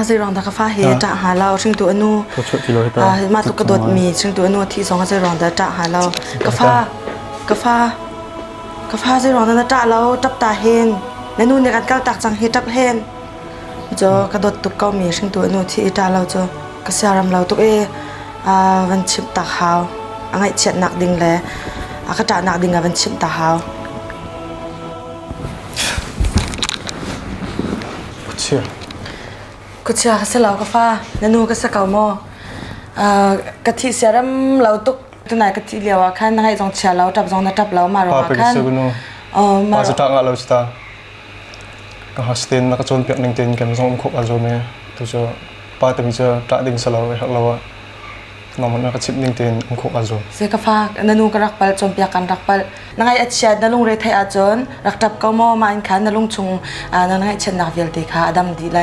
Zeiruang dah ka fa hi ṭah hnga lo hringtu a nu mah tluk ka dawtmi hringtu a nu a thih zong ah zeiruang dah ṭah hnga lo ka fa ka fa ka fa zeiruang dah na ṭah lo ṭap ta hin na nu nih kan kaltak cang hi ṭap hen cu ka dawt tuk ko mi hringtu a nu thih i ṭah lo cu ka siaram lo tuk i van chimh tak hau a ngaihchiatnak ding le a ka ṭahnak ding ah van chimh ta hau. Khuachia. Khuachia ka si lo ka fa. Na nu ka si ko maw? Ka thih siaram lo tuk. Tunai ka thih lio ah khan na ngaih zong chia lo, ṭap zong na ṭap lo. Mah ruangah khan. Pa pe Pa cu ṭah ngah lo si ta. Ka hasten na ka cawnpiak ning tein kan zong um khawh ka zuam i tu cu pa timi cu ṭah ding si lo i herh lo ah nangmah na ka chimh ning tein um khawh ka zuam. Si ka fa na nu ka rak palh cawnpiak kan rak palh. Na ngaih a chiat na lungre theih ahcun rak ṭap ko maw mah in khan na lung chung na ngaihchiatnak vialte kha a dam dih lai.